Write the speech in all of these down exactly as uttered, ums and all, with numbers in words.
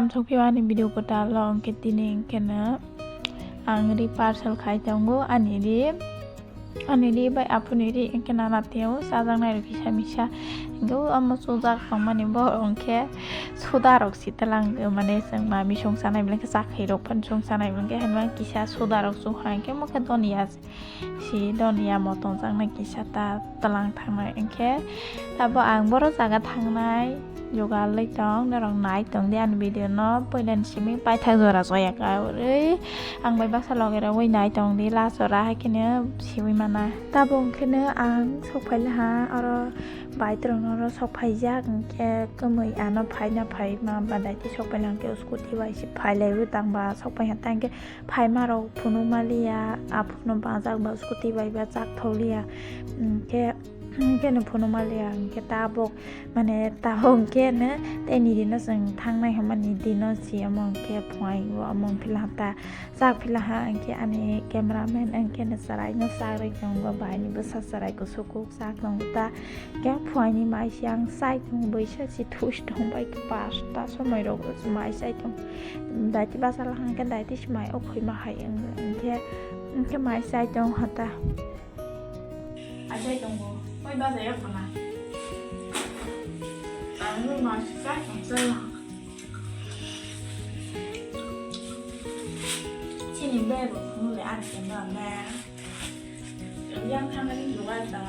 Sokphio ani video kwtal o, hwnkhe tini hwnkhe no ang ri parcel khai tongo, ani ri, ani ri bai aphuru ni ri hwnkhe nana teo chajaknai rok kisa misa. Hwnkhe o omo chujak tongmani bo hwnkhe soda rok si twlang, mane chwng mami songsanai bwlai khe chakhwi rok phano songsanai bwlai khe hinma kisa soda rok chukha hwnkhe omo khe donya si donya mo tongjaknai kisa ta twlang thangnai hwnkhe tabo ang boro jaga thangnai. Jugal lai tong, norok nai tong di ani video no, poila ni simi paithak jora soya ka uri ang bai baksa loge rogwi nai tong di, last jora hai kheno siwi mana. Tabo hwnkhe no ang sok phai laha oro bike rok no oro sok phai jak, hwnkhe kwmwi ano phai na phai ma ba daiti sok phai lang khe scooty bai se phai lai o tang ba sok phai ha tang khe phai ma rok phunuk ma liya, aphuru no bajak ba scooty bai ba chak thok liya, hwnkhe. Hwnkhe no phunukma liya, hwnkhe tabok, mane, tabok hwnkhe no tei ni dino chwng thangnai hwnmani dino si omo hwnkhe phuaio, omo hwnkhe laham ta chak phi laha, hwnkhe ani cameraman hwnkhe no chwraino chak rwi tongo, bai ni bwsa chwrai kusu kuk chak tongo ta, hwnkhe phuaini mai se ang chai tongo, bwsa se thusi tong bai khe pasta somoi rok mai chai tongo, daiti basa laha hwnkhe daiti se mai o khoima hai wng, hwnkhe, hwnkhe mai chai tongo ta. Achai tongo. Koi bazai rok bana. Ang ma sa tong sa. Chini bag rok phunuk le ar khe ba me. Yang thang ni jugal ta.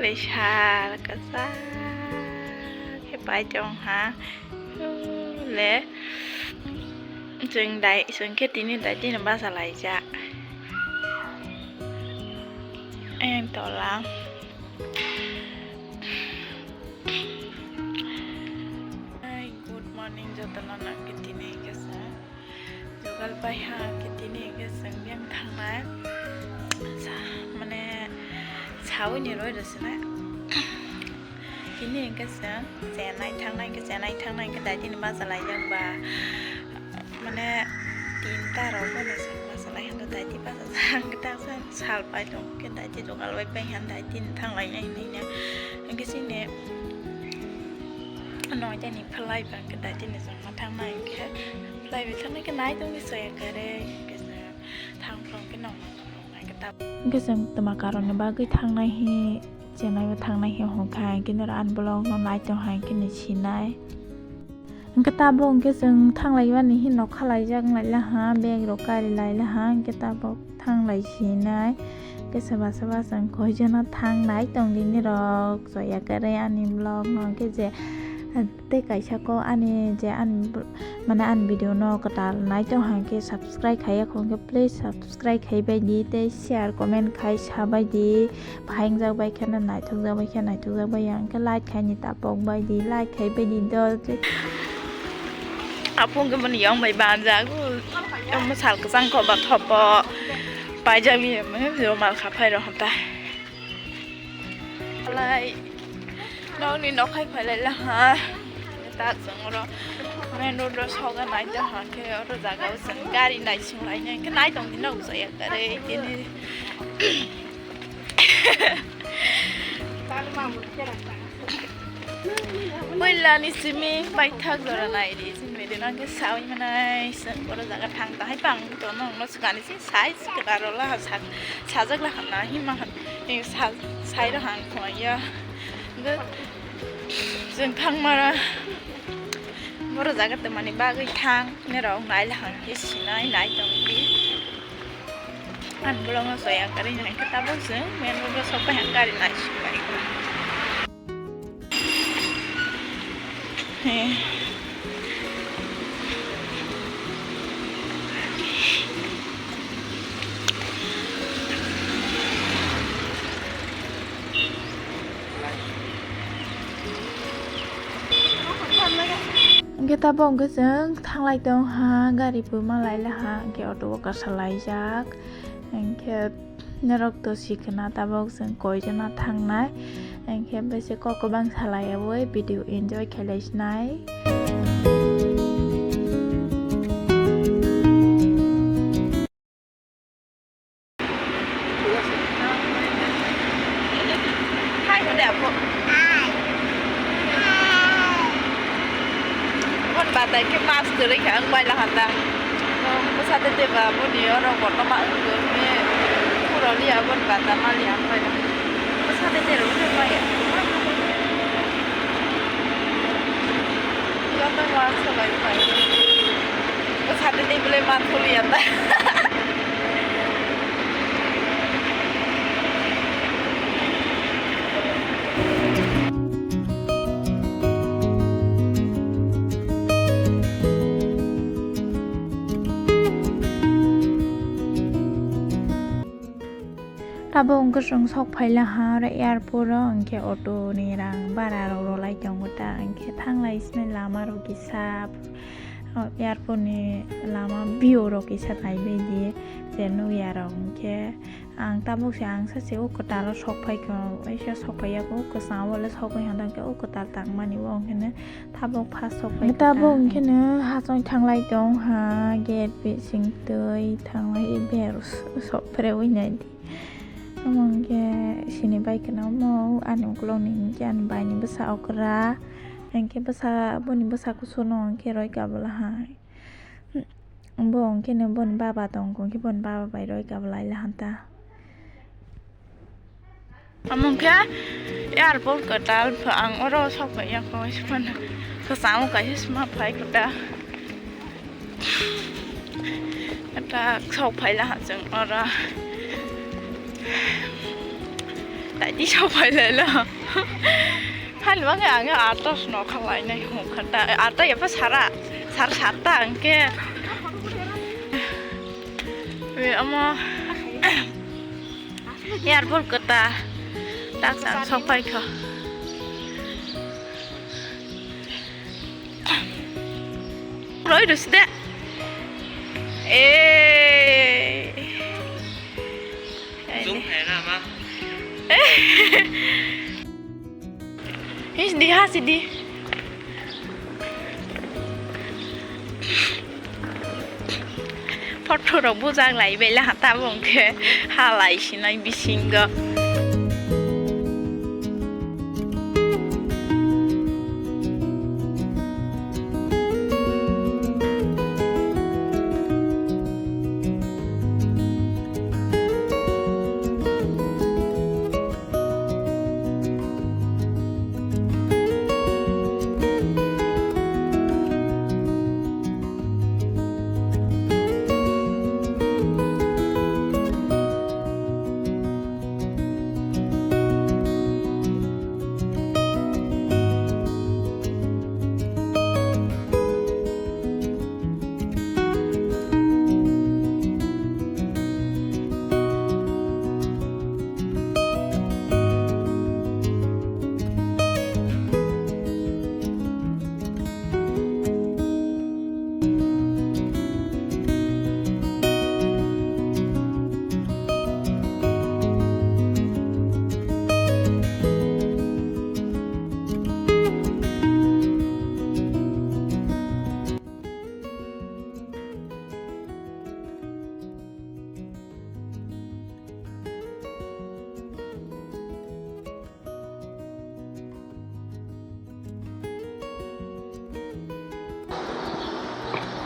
Lei sal kwchak khe pai tong ha. Le chwng dai, chwng khe tini dai tini basa laijak. Ayang tola. Hi, good morning jotono, nang khe tini khe sa jugal pai ha khe tini khe chwng yang thangnai. Sa, mane, sawi ni roi rwsina. Tini khe chwng chenai thangnai, khe chenai thangnai khe dai tini basa laijak ba. Mane tinta rok bo ni chwng basa lai hwnkhe daiti basa jak, hwnkhe ta sal pai tong khe daiti jugal bai pai hwnkhe daiti ni thang lai nai hinwi no. Hwnkhe chini noida ni phlai ba hwnkhe daiti ni chwng ma thang nai hwnkhe phlai bai thang nai khe nai tong khe soya kare hwnkhe thang phuru hwnkhe nong nai khe ta. Hwnkhe chwng twma karon ni bagwi thang nai hi chenai bo thang nai hi hwnkha hwnkhe noro ani vlog no nai tong hai khe ni sinai. Hwnkhe tabuk hwnkhe chwng thanglai mani hi nokha laijak wng lai laha, bag rok kari lai laha, hwnkhe tabuk thanglai sinai. Hwnkhe soba soba chwng koi jona thangnai tong di nirok, soya kwrwi ani vlog no, hwnkhe je tei kaisa ko ani je ani mane ani video no kwtal nai tong hwnkhe subscribe khaiya kho, hwnkhe please subscribe khai bai di, tei share comment khai sa bai di. Phaingjak bai khe no naithokjak bai khe naithokjak bai ya, hwnkhe like khaini tapok bai di, like khai bai di dol. Apung khe boni yong bai banjak, omo sal kwchang kho ba thopo paijak ni, romal kha phai rok hwn ta. Lai nokni nokhai phai lai laha. Ta chwng oro main road o soga nai ta hwnkhe oro jaga o chwng gari naising lai nai khe nai tong di nok chaya kare tini. Puila ni simi paithak jora nai di, simi de nang khe sawi manai, sing boro jaga thang ta hai pang to nong no swkani si sai kwdar la ha sak sajak la ha na hi ma ha ni sa sai ro hang khwa ya. Hwnkhe chwng thang mara boro jaga tongmani bagwi thang nirok nai la hang khe sinai nai tong di. Ang bolong no soya kari nai khe tabuk chwng main road o sok pai hang kari nai si bai. He. Hwnkhe tabuk hwnkhe chwng thanglai tong ha, gari bo ma lai laha, hwnkhe auto o kasa laijak, hwnkhe norok to sikhe na tabuk chwng koi jona thangnai, hwnkhe bese kok kwbang salai yaui video enjoy khe lai sinai. Bon batai khe mas kwrwi kha wng bai laha ta. Bwsa tei tei ba boni oro kotorma wng khe phuro liya bon bata ma liya wng bai laha. Bwsa tei tei rok wng bai ya. Joto mas kwbai bai. Bwsa tei tei belai mas kwrwi ya ta. Tabuk wngkhe chwng sok phaila ha oro airport o, hwnkhe auto ni rang bara rok rolai tongo ta, hwnkhe thanglai sini lama rok kisa. O airport ni lama view rok kisa naibaidi je nukya rok, hwnkhe ang tabuk se ang sachi o kwtal o sok phaikha, waisa sok phaiya o kwchang o le sogwi hwnda hwnkhe o kwtal tangmani o hwnkhe tabuk first sok phai tabuk hwnkhe no hachong thanglai tong ha gate bising twi thanglai ber sok phrewi naidi. Omo hwnkhe sini bai kheno omo ani ukulok ni hwnkhe ani bai ni bwsa okra. Hwnkhe bwsa, boni bwsa kusurno hwnkhe roi kabla hai. Bo hwnkhe no boni baba tong khe boni baba bai roi kabla lai laha ta. Omo hwnkhe airport kwtal ang oro sok phaiya kho, kwchang o kaisa sma phai kwtal. Ata sok phai laha chwng oro. Taidi sok phai lai lo. Hani bagwi ang atos no khalai nai hwn kha ta. Ata yapha sara, sara satta ang khe. Be omo airport kwtal. Tak chang sok phai kho. Roi rus de. Eh. Zoom hai na ma. His di ha si di. Photo rok bujak lai bai laha tabuk hwnkhe halai sinai bisingo.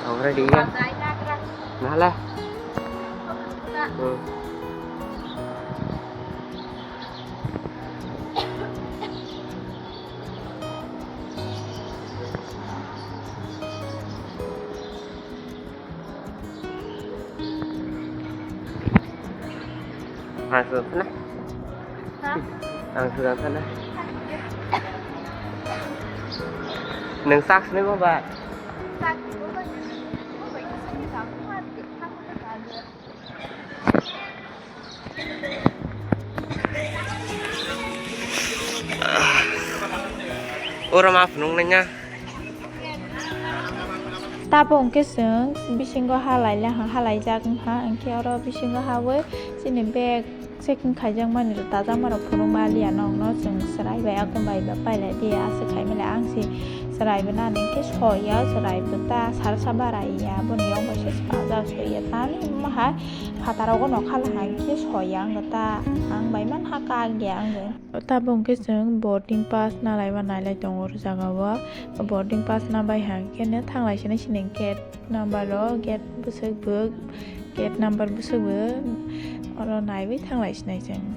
Ang ready ya. Nah lah. Hmm. Ang sudah sana. Ha? Ang sudah sana. Neng saks ni mo ba? Saks ni mo ba? Mo ba ini sini kamu mati. Kamu tuh kagak. Oro ma phunuk nanya. Tabuk hwnkhe chwng bisingo halai le ha, halaijak wngkha, hwnkhe oro bisingo hawi chini bag Packing khaijakmani rok tajakma rok phunuk maliya nokno chwng chwrai bai akung bai ba pailai di aswk khaimali ang si chwrai bo nani khe soya chwrai bo ta sarsa barai ya boni yong bai se sajak soya tani omo hai phataro gono khala hai khe soya ang ta ang bai man ha kak ya ang. Tabuk hwnkhe chwng boarding pass nalaiba nailai tongo o jaga o. Boarding pass nabai hwnkhe no thanglai sini sini gate number o, gate bwswk bo, gate number bwswk bo oro naiwi thanglai sinai chwng.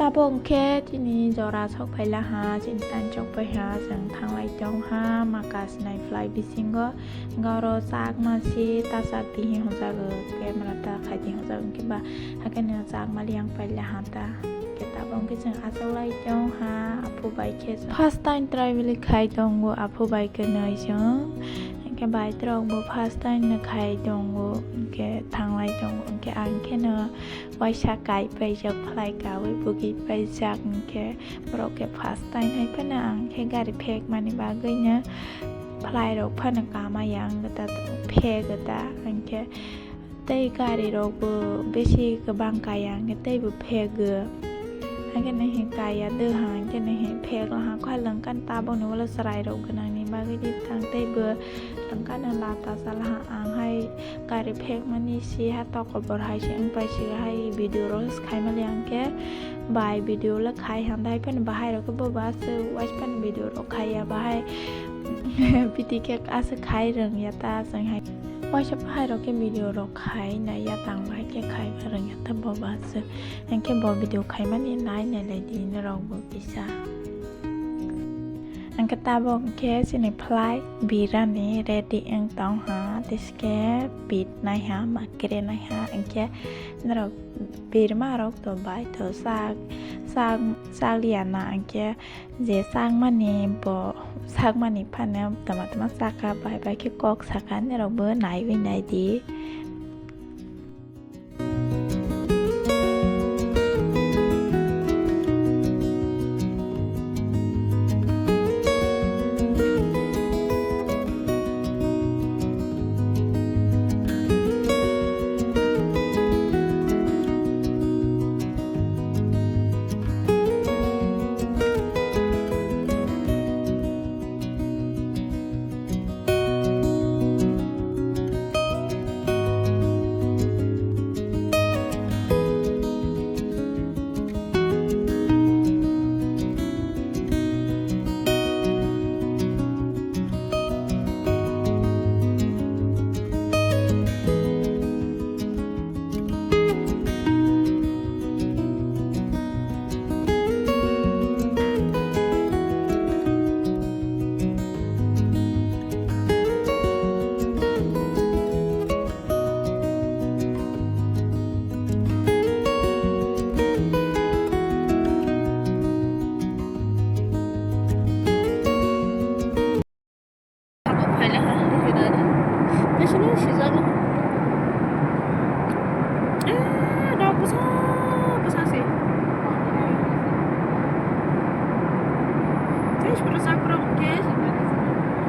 Tabuk hwnkhe chini jora sok phaila ha, chini tan chok pai ha, chwng thanglai tong ha, maka sinai phlai bisingo, hwnkhe oro chakma si ta chak di hinwi hwnjago, camera ta khai di hwnjago, hwnkhe ba hakhe no chakma liang paila ha ta, hwnkhe tabuk hwnkhe chwng achaklai tong ha, aphu bai khe chwng first time travel khai tongo, aphu bai khe nai chwng, hwnkhe bai rok bo first time no khai tongo, hwnkhe thanglai tongo, hwnkhe ang khe no. Waisa kai paijak phlai kawi bugui paijak hwnkhe borok khe first time hai phano ang khe gari phek mani bagwi no phlai rok phano kama ya wngwi ta phek ta hwnkhe tei gari rok bo bisi kwbang kaya hwnkhe tei bo phek o hwnkhe no hin kaya dwha hwnkhe no hin phek laha khe lwngkha tabuk ni ulo chwrai rok gwnang ni bagwi tang tei bo lwngkha no lata cha laha ang hai. Gari phek mani si ha tokobor hai se wng pai se hai video rok khai mali ang khe bai video le khai handa hai phano bahai rok khe bo ba se waisa phano video rok khai ya bahai piti khe aswk khai rwng ya ta chwng hai waisa bahai rok khe video rok khai nai ya tang bahai khe khai rwng ya ta bo ba se hwnkhe bo video khai mani nai nai lai di norok bo kisa. Hwnkhe tabuk hwnkhe chini phlai birani ready wng tong ha, tei khe pit nai ha, makre nai ha, hwnkhe norok birma rok to bai to chak, chak, chak liya na, hwnkhe je chakmani bo chakmani phano tama tama chakha, bai bai khe kok sakha, norok bo naiwi nai di.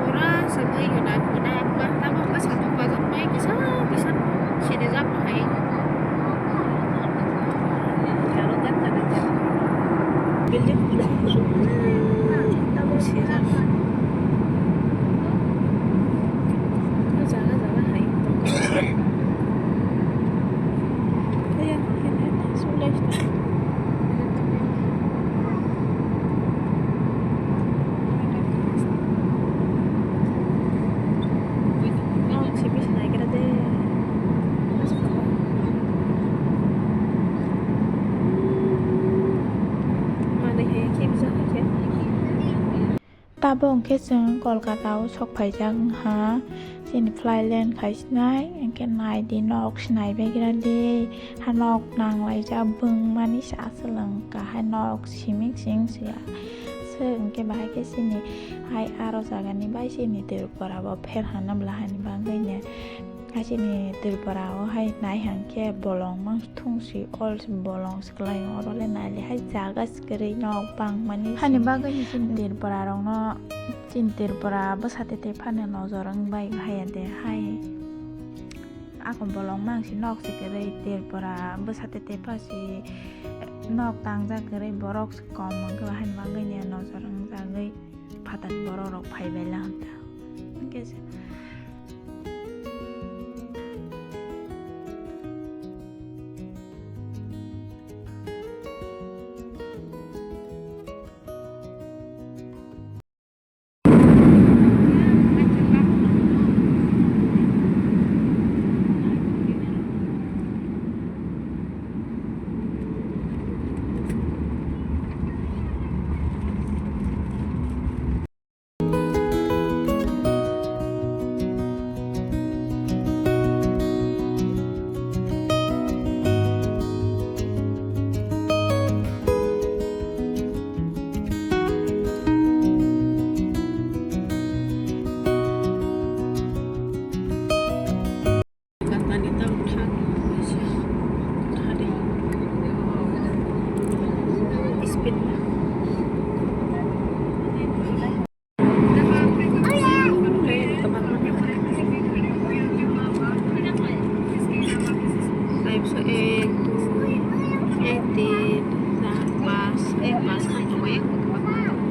Pura swnwi gwnang gwnang ma tabuk khe satung bazar bai kisa kisa sinijak hai. Building tabuk sijak. Jaga jaga hai. Tabuk hwnkhe chwng Kolkata o sok phaijak wngkha. Chini flight land khaisinai, hwnkhe naidi nok sinai begra di. Ha nok nanglaijak bwngmani se aswk wngkha, hai nok siming sing se. Aswk hwnkhe bahai khe chini hai aro jagani bai chini Tripura bo pher hana bwla hani bagwi ne. Hai chini Tripura o hai nai hang khe bolong mang thung si, ol si bolong si kwlai, oro le nai le hai jaga si kwrwi nok bang mani. Hani bagwi ni chini Tripura rok no, chini Tripura bwsa tete phano nojor wng bai haya de hai. Ako bolong mang si nok si kwrwi, Tripura bwsa tete pha si nok tangjak kwrwi, borok si kom wng khe, hani bagwi ni nojor wng jagwi phatani borok rok phai bai la hwn ta. Hwnkhe se. Taibsa ek, dui, ek, tin, char, panch, eh, panch khan tongo, ek bo kwbangma tongo.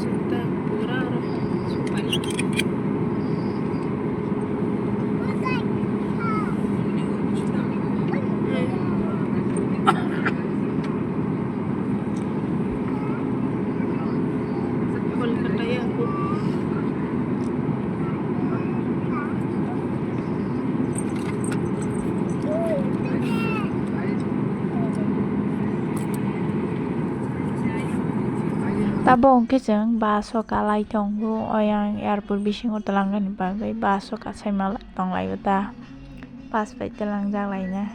Sota pura oro sopari. Kolkata ya aku. Tabok hwnkhe chwng bus o kalai tongo, oyang airport bisingo twlangnani bagwi bus o kasai ma tonglai o ta, bus bai twlangjak laina.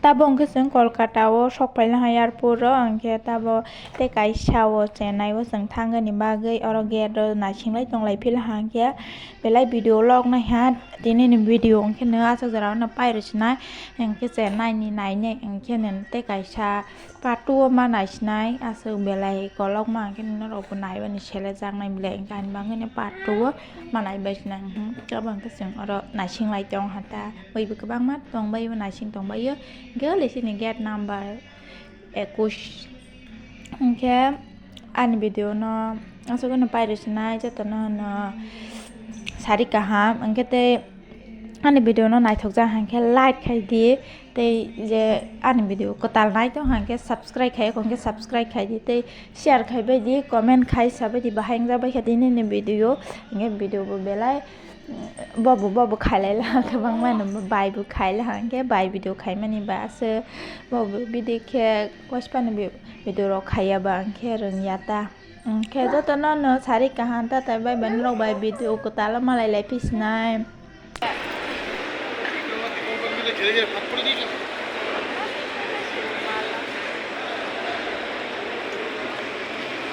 Tabok hwnkhe chwng Kolkata o sok paina hai airport o, hwnkhe tabok tei kaisa o Chennai o chwng thangani bagwi oro gate o naising lai tong lai phila hwnkhe belai video log nai ha. Tini ni video hwnkhe no aswk jora no pai rw sinai, hwnkhe Chennai ni nainai hwnkhe no tei kaisa part two o ma naisinai, aswk belai kolokma hwnkhe norokbo naibani selejaknai belai, hwnkhe ani bagwino part two o ma naibai sinai. Abo hwnkhe chwng oro naising lai tong ha ta, buibo kwbangma tongbaio, naising tongbaio, hwnkhe le chini gate number ekush. Hwnkhe ani video no aswk no pai rw sinai, jotono no sari kaham, hwnkhe tei ani video no naithokjak hwnkhe like khai di, tei je ani video kwtal nai tong hwnkhe subscribe khai, hwnkhe subscribe khai di, tei share khai bai di, comment khai sa bai di, bahai wngjak bai kha di nini video, hwnkhe video bo belai bobo bobo khailai la kwbangma no bai bo khaila hwnkhe bai video khaimani ba aswk bobo bidi khe kospani video rok khaiya ba hwnkhe rwngya ta. Hwnkhe jotono no sari kaham ta tai bai bai norok bai video kwtal o malai lai phi sinai.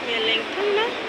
Beleng thangna.